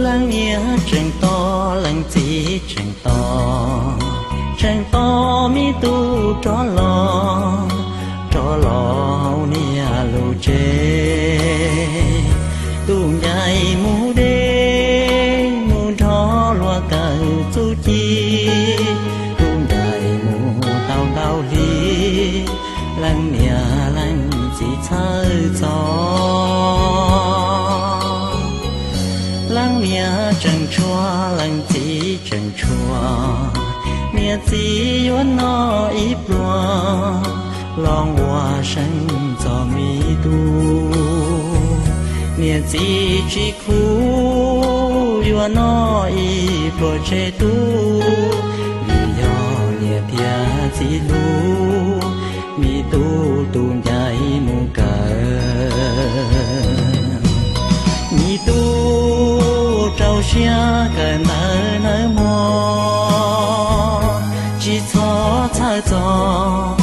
Leej niam tseem tos, leej txiv tseem tos, tseem tos me tub rov los, rov los niam lub tsev. Tus ncaim mus deb mus nrho luag kawm txuj ci, tus ncaim mus tau ntau hli, leej niam leej txiv txhawj txog. Leej niam tseem tshuav, leej txiv tseem tshuav, niam txiv yuav noj ib pluag los ua seeb txog me tub. Niam txiv tsis khuv yuav noj ib pluag tseg tub, vim yog niam thiab txiv hlub, me tub tus ncaim mus kawm. Me tub rau siab kawm ntawv nawb mog, tsis txhob txhawj txog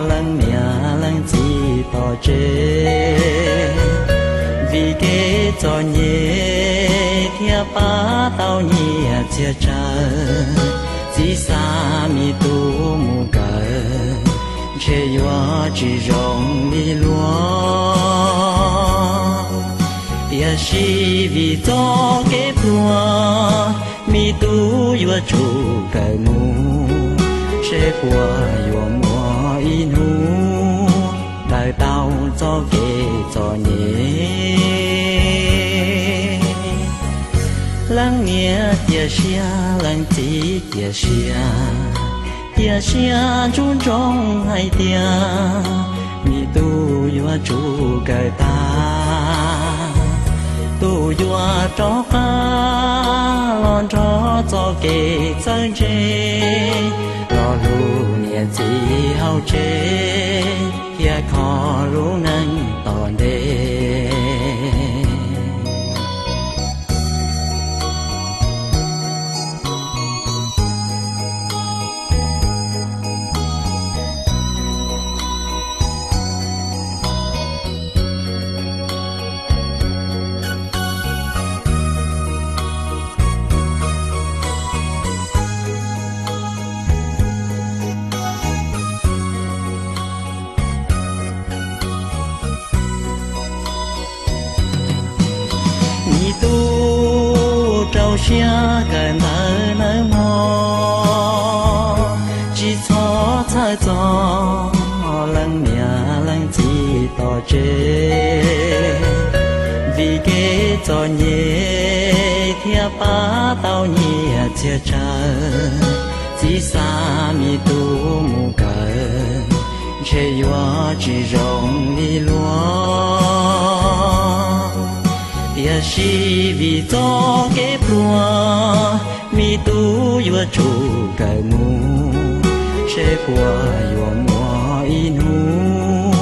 leej niam leej txiv tom tsev. Vim kev txom nyem thiaj pab tau nyiaj txiag tsawv, txiv xa me tub mus kawm ntshe yuav tsis zoo li luag. Tiam sis vim txoj kev pluag, me tub yuav tsum kawm mus, seb puas yuav muaj ib hnub daws tau txoj kev txom nyem. Leej niam cia siab, leej txiv cia siab, cia siab ntsoov ntsoov hais tias me tub yuav tsum kawm tag, tus yuav rov qab los nrog txoj kev txawj ntse, los hlub niam txiv hauv tsev thiab kho lub neej tom ntej. Me tub rau siab kawm ntawv nawb mog, tsis txhob txhawj txog leej niam leej txiv tom tsev. Vim kev txom nyem thiaj pab tau nyiaj txiag tsawv, txiv xa me tub mus kawm ntshe yuav tsis zoo li luag. Tiam sis vim txoj kev pluag, me tub yuav tsum kawm mus, seb puas yuav muaj ib hnub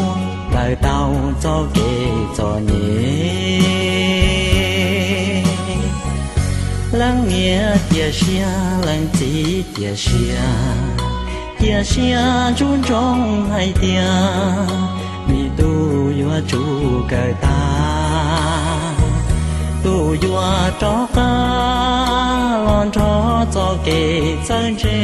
daws tau txoj kev txom nyem. Leej niam cia siab, leej txiv cia siab, cia siab ntsoov ntsoov hais tias me tub yuav tsum kawm tag, tus yuav rov qab los nrog txoj kev txawj ntse,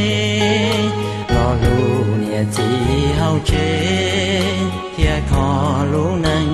los hlub niam txiv hauv tsev thiab kho lub neej